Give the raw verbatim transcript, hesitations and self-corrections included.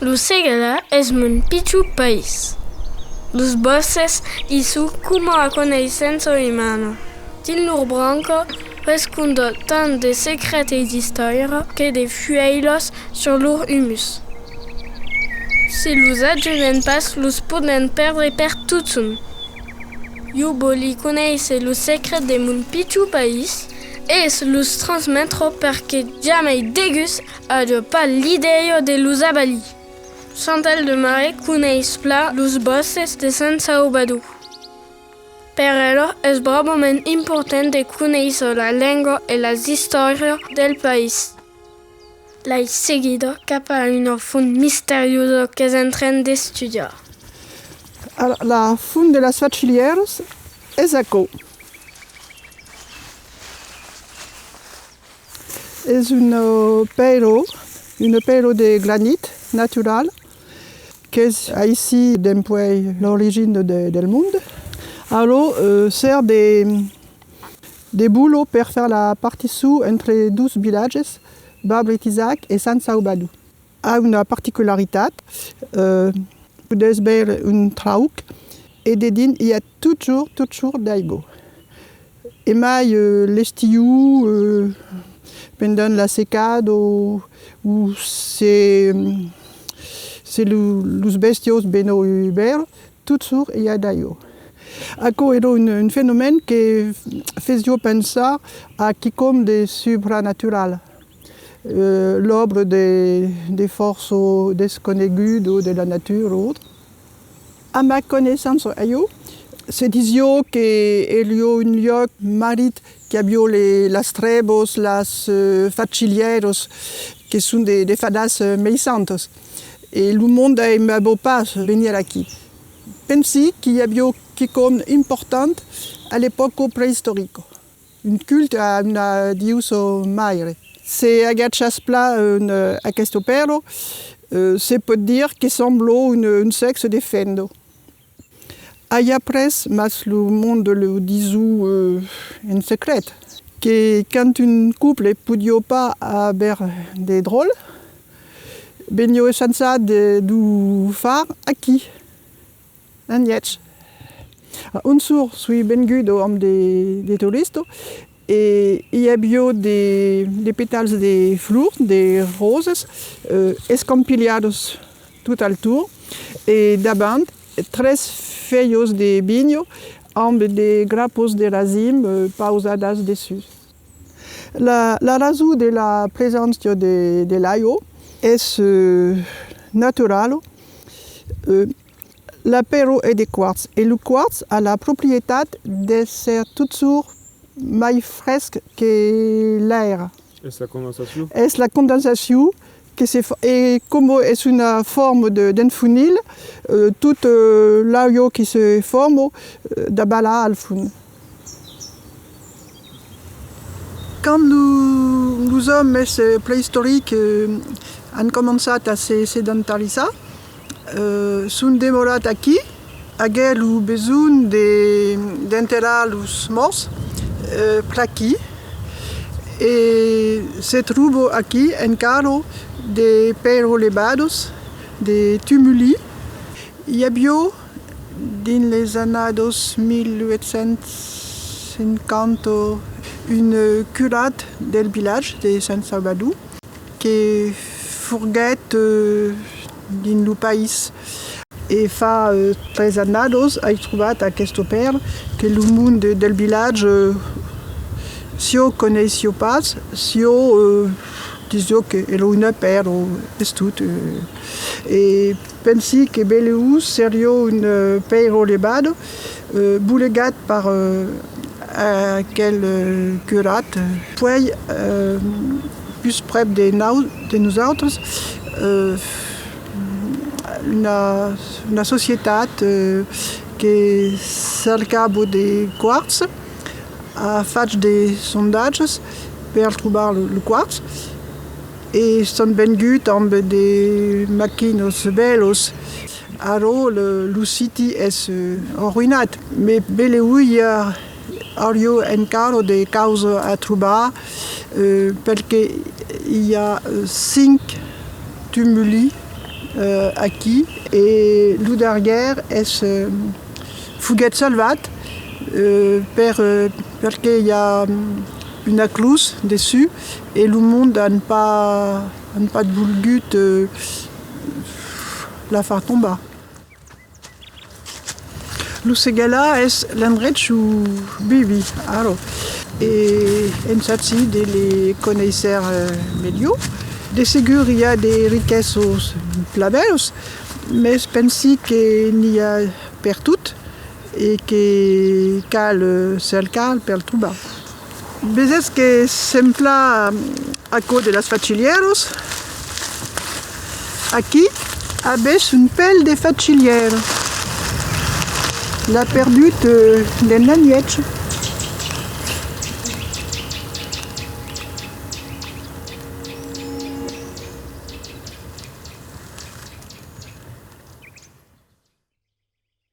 Lo Segalar es mon pichon país. Los bòsces i son coma la coneissença umana. Dins lor branca, rescondon tant de secrets e d'istòria que de fuèilas sus lor humus. Se los ajudem pas, los podem pèrdre per totjorn. Ieu vòli conéisser los secrets de mon pichon país e los transmetre per que jamai degun aja pas l'idèia de los avalir. Chantal Desmarais coneis plan los bòsces de Sant Salvador. Per ela, es bravament important de conéisser la lenga e las istòrias del país. L'ai seguida cap a una font misteriosa qu'es en tren d'estudiar. Ara, la font de las Fachilhèras es aquò. Es una pèira, una pèira de granit natural, qu'es aicí dempuèi l'origina de, del mond. Alòr, eh, sèrv de, de bola per far la particion entre dos vilatges, Babretizac e Sant Salvador. A una particularitat, eh, podètz veire un trauc e dedins i a totjorn, totjorn d'aiga. E mai, eh, l'estiu, eh, pendent la secada o, o se, se lo, los bèstias venon beure, totjorn i a d'aiga. Aquò èra un, un fenomèn que fasiá pensar a quicòm de supranatural, eh, l'òbra de, de fòrça desconeguda de la natura o autre. A ma coneissença, a ieu, se disiá que èra un luòc marrit, que aviá le, las trèvas, las, eh, fachilhèras, que son de, de fadas, eh, meissantas. E lo monde aimava pas venir aquí. Pensi que i aviá quicòm important a l'epòca preistorica, un culte a una diusa maire. Se agachas plan, eh, aquesta pèira, eh, se pòt dire que sembla un, un sèxe de femna. Ai aprés, mas lo monde lo dison, eh, en secret, que quand un cople podiá pas aver de dròlle, veniá ensajat de, d'o far aquí, en nuèch. Un jorn soi venguda amb de, de toristas e i aviá de, de petals de flors, de roses, eh, escampilhadas tot al torn, e davant tres fuèlhas de vinha amb de grapas de rasim, eh, pausadas dessús. La, la rason de la preséncia de, de l'aiga es, eh, naturala. Eh, la pèira es de quartz e lo quartz a la proprietat d'èsser totjorn mai fresc que l'aiga. Es la condensacion? Es la condensacion que se fa, e coma es una forma de, d'enfonil, eh, tot, eh, l'aiga que se forma, eh, davala al fons. Quand lo, los òmes, eh, preistorics, eh, an començat a se sedentarizar, eh, son demorats aquí, aguèt lo besonh de, d'enterrar los mòrts, eh, pr'aquí, e se tròba aquí encara de pèiras levadas, de tumuli. I aviá, dins les annadas mil uèch cents cinquanta, un curat del vilatge de Sant Salvador que foguèt, eh, dins lo país. E fa, eh, tres annadas ai trobat aquesta pèira que lo monde del vilatge, eh, siá coneissiá pas, siá, eh, disiá que èra una pèira, es tot, eh. E pensi que belèu seriá una, eh, pèira levada, eh, bolegat per, eh, aquel, eh, curat. Puèi, eh, pus prèp de nau-, de nosautres, eh, una, una societat, eh, que cercava de quartz a fach de sondatges per trobar lo, lo quartz e son venguts amb de maquinas bèlas. Ara, lo, lo siti es, eh, arruïnat, mas belèu i a, auriá encara de causas a trobar, eh, perque i a, eh, cinc tumuli eh, aquí, e lo darrièr es, eh, foguèt salvat, eh, per, eh, perque i a, mm, una clos dessús e lo monde an pas, an pas volgut, eh, la far tombar. Lo Segalar es l'endrech ont vivi ara, e ensagi de le conéisser, eh, melhor. De segur, i a de riquesas plan bèlas, mès pensi que n'i a pertot e que cal, eh, cercar per trobar. Veses que sembla aquò de las fachilhèras? Aquí avètz un pèl de fachilhèra. L'a perdut, eh, dens la nuèch.